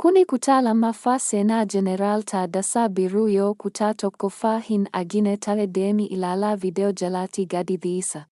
Kuni kutaa lammaffaa seenaa Jeneraal Taaddasaa Birruu yoo kutaa tokkoffaa hin argine tare deemi ilaalaa video jalatti gadi dhiisa.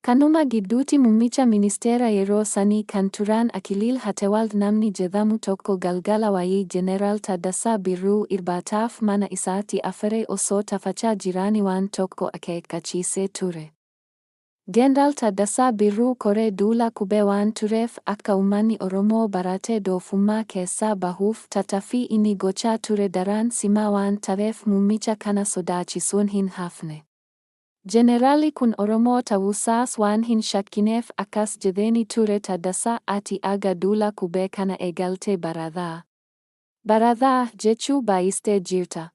Kanuma gidduutti muummicha ministeera yeroo sanii kan turan Akiliil Hatewald namni jedhamu tokko galgala wayii Jeneraal Taaddasaa Birruu irbaataaf mana isaatti afeeree osoo taphachaa jiranii waan tokko akeekkachiisee ture. Jeneraal Taaddasaa Birruu koree duula qubee waan tureef akka uummanni Oromoo baratee doofummaa keessaa bahuuf tattaaffii inni gochaa ture daran cimaa waan ta'eef muummicha kana sodaachisuun hin hafne. Jeneraalli kun Oromoo ta'uusaas waan hin shakkineef akkas jedheeni ture: "Taaddasaa, ati aga duula qubee kana eegaltee baradhaa. Baradhaa jechuu baay'istee jirta.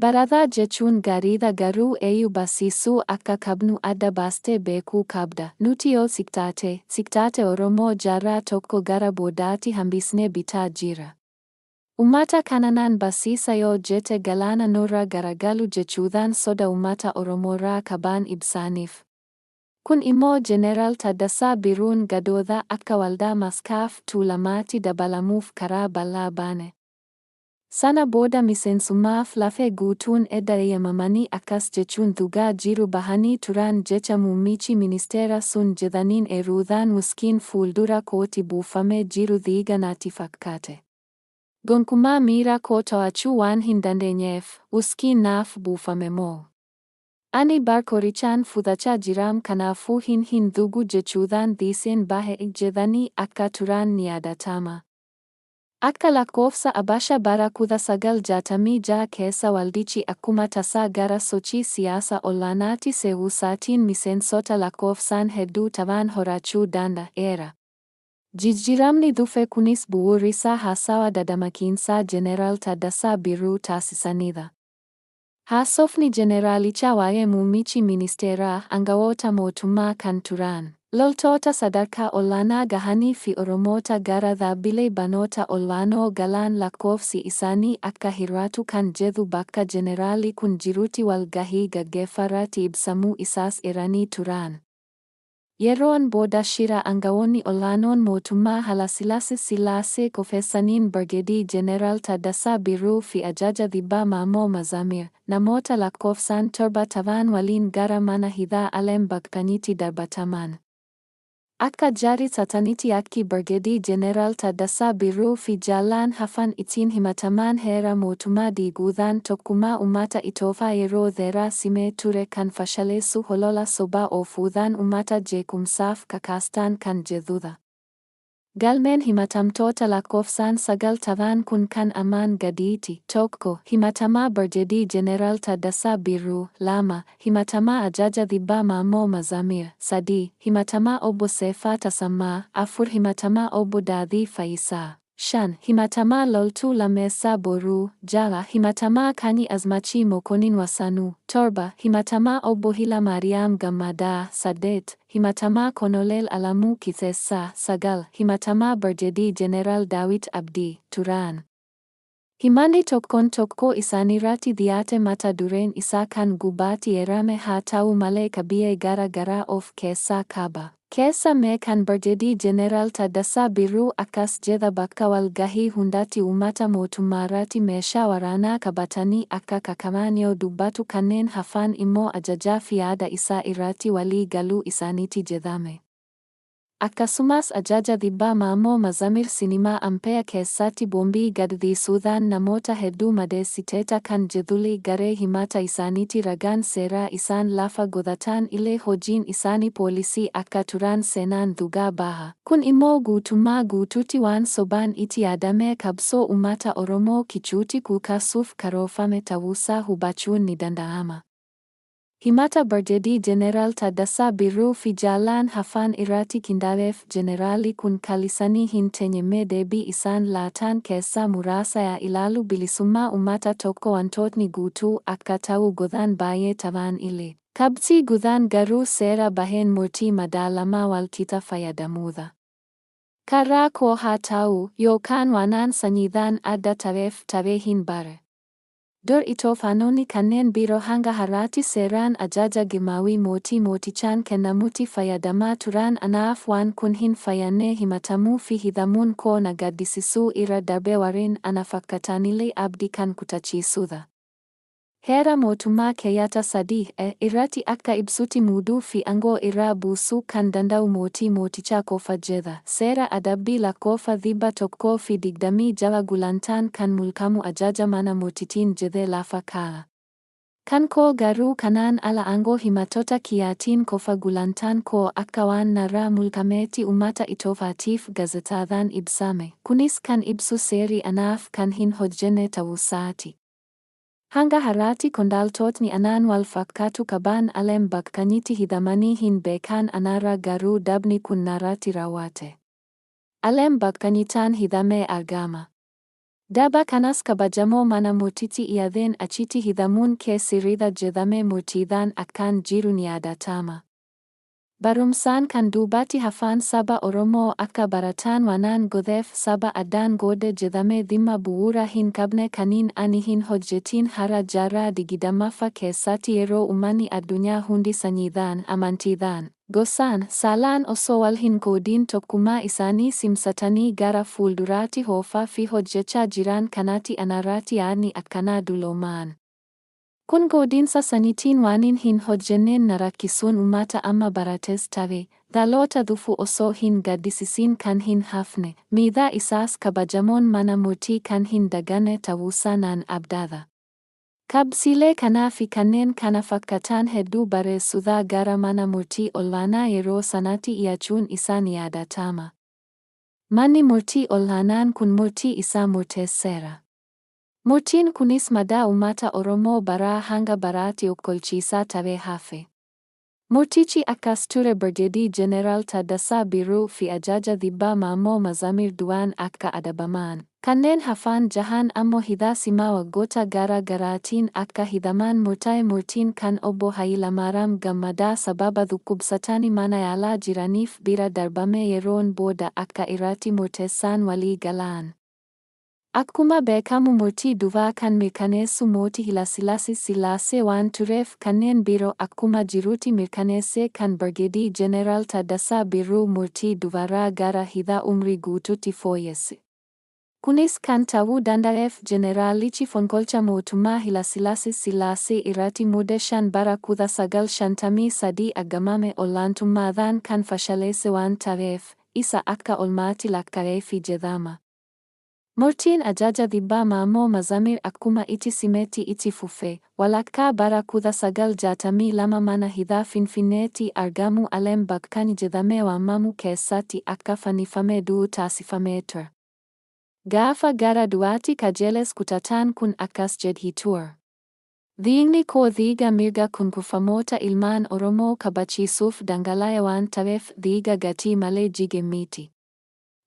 Baradhaa jechuun gaariidha, garuu eenyu barsiisuu akka qabnu adda baastee beekuu qabda. Nuti yoo xiqqaate xiqqaate Oromoo jaarraa tokko gara boodaatti hambisnee bitaa jirra. Uummata kana nan barsiisa yoo jette galaana nurra garagalu," jechuudhaan soda uummata Oromoorraa qaban ibsaniif. Kun immoo Jeneraal Taaddasaa Birruun gadoodha akka waldaa Maskaaf Tuulamaatti dabalamuuf karaa bal'aa bane. Sana booda miseensummaaf lafee guutuun edda eeyyamamanii akkas jechuun dhugaa jiru bahanii turan: "Jecha muummichi ministeera sun jedhaniin eeruudhaan wuskiin fuuldura kooti buufamee jiru dhiiga natti fakkaate. Gonkumaa miira koo to'achuu waan hin dandeenyeef, wuskiin naaf buufame moo? Ani bar qorichaan fudhachaa jiraam, kanaafuu hin dhugu jechuudhaan dhiiseen bahe," jedhanii akka turan ni yaadatama. Akka lakkoofsa Abasha bara 1966 keessa waldichi akkuma tasaa gara sochii siyaasaa olaanaatti ce'uusaatiin miseensota lakkoofsaan hedduu ta'an horachuu danda'eera. Jijjiiramni dhufe kunis bu'uurrisaa haasawa dadammaqiinsaa Jeneraal Taaddasaa Birruu taasisanidha. Haasofni jeneraalichaa waa'ee muummichi ministeeraa, aangawoota mootummaa kan turan, loltoota sadarkaa olaanaa gahanii fi Oromoota gara dhaabbilee barnoota olaanoo galan lakkoofsi isaanii akka hir'atu kan jedhu bakka jeneraalli kun jirutti wal gahii gaggeeffaarratti ibsamuu isaas eeranii turan. Yeroon booda shira aangawoonni olaanoon mootummaa Haayilasillaasee Sillaasee qopheessaniin Birgeedii Jeneraal Taaddasaa Birruu fi Ajaja Dhibbaa Maammoo Mazamir, namoota lakkoofsaan torba ta'an waliin gara mana hidhaa Alem Baqqaniitti darbataman. Akka jarri xaxanitti akki Birgeedii Jeneraal Taaddasaa Birruu fi jaallan hafan ittiin himataman heera mootummaa diiguudhaan tokkummaa uummata Itoophiyaa yeroo dheeraa cimee ture kan fashaleessu holola sobaa oofuudhaan uummata jeequmsaaf kakaastan kan jedhudha. Galmeen himatamtoota lakkoofsaan sagal ta'an kun kan armaan gadiiti. 1. Himatamaa Birgeedii Jeneraal Taaddasaa Birruu. 2. Himatamaa Ajaja Dhibbaa Maammoo Mazamir. 3. Himatamaa Obbo Seeffaa Tasammaa. 4. Himatamaa Obbo Daadhii Fayyisaa. 5. Himatamaa Loltuu Lammeessaa Boruu. 6. Himatamaa Kanyi Azmachii Mokonin Wasanuu. 7. Himatamaa Obbo Hila Maariyaam Gammadaa. 8. Himatamaa Konoleel Alamuu Qixeessaa. 9. Himatamaa Birgeedii Jeneraal Daawit Abdii, turan. Himanni tokkoon tokkoo isaaniirratti dhiyaate mata dureen isaa kan gubbaatti eerame haa ta'u malee qabiyyee garaa garaa of keessaa qaba. Keessa mee kan Birgeedii Jeneraal Taaddasaa Birruu akkas jedha: "Bakka wal gahii hundatti uummata mootummaarratti meeshaa waraanaa qabatanii akka kaka'an yoo dubbatu, kanneen hafan immoo ajajaa fi yaada isaa irratti walii galuu isaaniiti," jedhame. Akkasumas Ajaja Dhibbaa Maammoo Mazamir sinimaa Ampeeyaa keessatti boombii gad dhiisuudhaan namoota hedduu madeessiteetta kan jedhullee garee himata isaaniitti ragaan seeraa isaan lafa godhatan illee hojiin isaanii poolisii akka turan seenaan dhugaa baha. Kun immoo guutummaa guutuutti waan sobaan itti yaadamee qabsoo uummata Oromoo kichuutti kakaasuuf karoorfame ta'uusaa hubachuun ni danda'ama. Himata Birgeedii Jeneraal Taaddasaa Birruu fi jaallan hafan irratti qindaa'eef jeneraalli kun callisanii hin teenye. Deebii isaan laatan keessaa muraasa yaa ilaallu: "Bilisummaa uummata tokko wantootni guutuu akka ta'u godhan baay'ee ta'an illee, qabxii guddaan garuu seera baheen murtii madaalamaa walqixa fayyadamuudha. Karaa koo haa ta'u yookaan waanan sanyiidhaan adda ta'eef ta'ee hin bare. Dur Itoofaanonni kanneen biroo hanga har'aatti seeraan ajaja Girmaawii mootii mootichaan kennamutti fayyadamaa turan. Anaaf waan kun hin fayyadne. Himatamuu fi hidhamuun koo na gaddisiisuu irra darbee warreen ana fakkaatanillee abdii kan kutachiisudha. Heera mootummaa keeyyata 3 e irratti akka ibsutti muuduu fi aangoo irraa buusuu kan danda'u mootii mootichaa qofa jedha. Seera adabbii lakkoofsa 126 gulantaan kan mulqamu ajaja mana murtiitiin jedhee lafa kaa'a. Kan koo garuu kanaan ala aangoo himattoota kiyyaatiin qofa gulantaan koo akka waan narraa mulqameetti uummata Itoofaatiif gaazexaadhaan ibsame. Kunis kan ibsu seerri anaaf kan hin hojjenne ta'uusaati. Hanga har'aatti qondaaltotni anaan wal fakkaatu qaban Alem Baqqanitti hidhamanii hin beekan. Anarra garuu dabni kun narratti raawwate. Alem Baqqanitaan hidhamee argama. Daba kanas kabajamoo mana murtiitti iyyadheen achitti hidhamuun kee sirriidha jedhamee murtiidhaan akkan jiru ni yaadatama. Barumsaan kan duubatti hafan saba Oromoo akka baratan waanan godheef saba addaan godhe jedhamee dhimma bu'uura hin qabne kanin ani hin hojjetin hara jaarraa 20ffaa keessatti yeroo uummanni addunyaa hundi sanyiidhaan, amantiidhaan, gosaan, saalaan osoo wal hin qoodin tokkummaa isaanii simsatanii gara fuulduraatti hoofaa fi hojjechaa jiran kanatti anarratti yaadni akkanaa duloomaan. Kun qoodinsa sanyiitiin waanin hin hojjenneen na rakkisuun uummata amma barates ta'e dhaloota dhufu osoo hin gaddisiisin kan hin hafne, miidhaa isaas kabajamoon mana murtii kan hin daganne ta'uusaa nan abdadha. Qabxiilee kanaa fi kanneen kana fakkaatan hedduu barreessuudhaa gara mana murtii ol'aanaa yeroo sanatti iyyachuun isaa ni yaadatama. Manni murtii ol'aanaan kun murtii isaa murteesseera. Murtiin kunis madaa uummata Oromoo baraa hanga baraatti okkolchiisaa ta'ee hafe. Murtichi akkas ture: Birgeedii Jeneraal Taaddasaa Birruu fi ajaja dhibbaa Maammoo Mazamir du'aan akka adabaman, kanneen hafan jahan ammoo hidhaa cimaa waggoota garaa garaatiin akka hidhaman murtaa'e. Murtiin kan obbo Hayilamaariyaam Gammadaa sababa dhukkubsatanii mana yaalaa jiraniif bira darbamee yeroon booda akka irratti murteessan walii galan. Akkuma beekamu murtii du'aa kan mirkaneessu mootii Hayilasillaasee Sillaasee waan tureef kanneen biroo akkuma jirutti mirkaneessee kan Birgeedii Jeneraal Taaddasaa Birruu murtii du'aarraa gara hidhaa umrii guutuutti fooyyesse. Kunis kan ta'uu danda'eef jeneraalichi fonqolcha mootummaa Hayilasillaasee Sillaasee irratti Muddee 5 bara 1953 aggaamame olaantummaadhaan kan fashaleesse waan ta'eef isa akka olmaatti lakkaa'eefi jedhama. Murtiin ajaja dhibbaa Maammoo Mazamir akkuma itti simetti itti fufe. Walakkaa bara 1962 mana hidhaa Finfinneetti argamu Alem Baqqani jedhamee waamamu keessatti akka fannifamee du'u taasifamee ture. Gaafa gara du'aatti qajeeles kutataan kun akkas jedhee ture. Dhiigni koo dhiiga mirga cunqurfamoota ilmaan Oromoo kabachiisuuf dhangala'e waan ta'eef dhiiga gatii malee jige miti.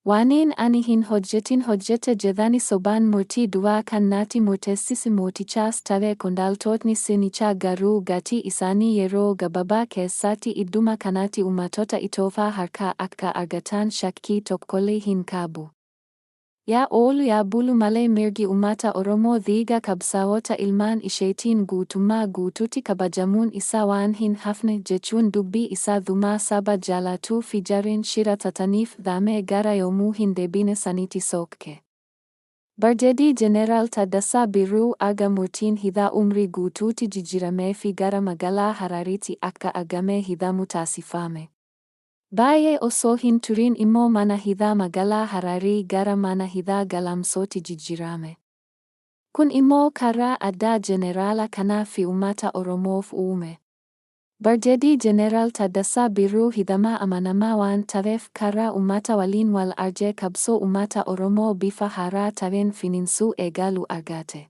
Waaniin ani hin hojjetin hojjete jedhanii sobaan murtii du'aa kan natti murteessise mootichas ta'e qondaaltotni sirnichaa garuu gatii isaanii yeroo gabaabaa keessatti idduma kanatti uummattoota Itoophiyaa harkaa akka argatan shakkii tokkollee hin qabu. Yaa oolu yaa bulu malee mirgi uummata Oromoo dhiiga qabsaa'ota ilmaan isheetiin guutummaa guutuutti kabajamuun isaa waan hin hafne jechuun dubbii isaa dhumaa saba jaalatuu fi jarreen shira xaxaniif dhaamee gara yoomuu hin deebine sanitti sokke. Birgeedii Jeneraal Taaddasaa Birruu aga murtiin hidhaa umrii guutuutti jijjiirameefi gara magaalaa Hararitti akka aggamee hidhamu taasifame. Baay'ee osoo hin turin immoo mana hidhaa magaalaa Hararii gara mana hidhaa Galamsootti jijjiirame. Kun immoo karaa addaa jeneraala kanaa fi uummata Oromoof uume. Birgeedii Jeneraal Taaddasaa Birruu hidhamaa amanamaa waan ta'eef karaa uummata waliin wal argee qabsoo uummata Oromoo bifa haaraa ta'een finiinsuu eegaluu argate.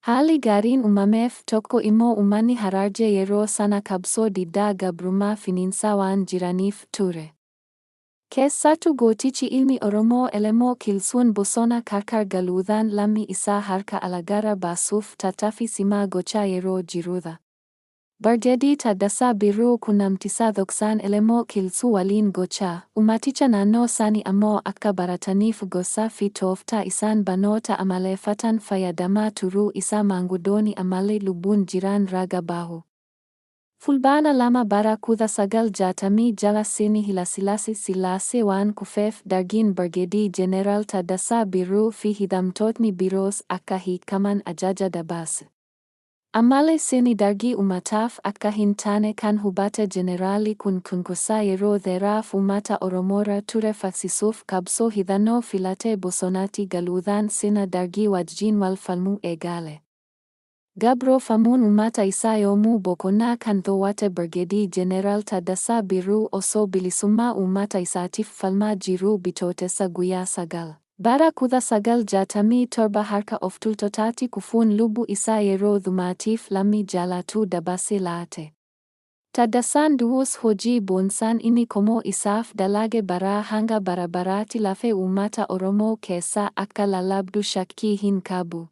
Haalli gaariin uumameef tokko immoo uummanni Harargee yeroo sana qabsoo diddaa gabrummaa finiinsaa waan jiraniif ture. Keessattuu gootichi ilmi Oromoo Elemoo Qilxuun bosona Karkar galuudhaan lammii isaa harka alagaarraa baasuuf tattaaffii cimaa gochaa yeroo jirudha. Bargeedii Taaddasaa Birruu qunnamtisaa dhoksaan Elemoo Qilxuu waliin gochaa, ummaticha naannoo sanii ammoo akka barataniif gosaa fi tooftaa isaan barnoota amaleeffatan fayyadamaa turuu isaa maanguddoonni ammallee lubbuun jiran raga bahu. Fulbaana 2 bara 1966 sirni Hayilasillaasee Sillaasee waan kufeef Dargiin Bargeedii Jeneraal Taaddasaa Birruu fi hidhamtootni biroos akka hiikaman ajaja dabarse. Ammallee sirni Dargii uummataaf akka hin taane kan hubate Jeneraalli kun cunqursaa yeroo dheeraaf uummata Oromoorra ture faccisuuf qabsoo hidhannoo filatee bosonatti galuudhaan sirna Dargii wajjin wal falmuu eegale. Gabroofamuun uummata isaa yoomuu boqonnaa kan dhowwate Bargeedii Jeneraal Taaddasaa Birruu osoo bilisummaa uummata isaatiif falmaa jiruu Bitootessa guyyaa 9. Bara 1967 harka of tuultotaatti kufuun lubbuu isaa yeroo dhumaatiif lammii jaalatu dabarsee laate. Taaddasaan du'us hojii boonsaan inni qomoo isaaf dalage baraa hanga bara baraatti lafee uummata Oromoo keessaa akka lallabdu shakkii hin qabu.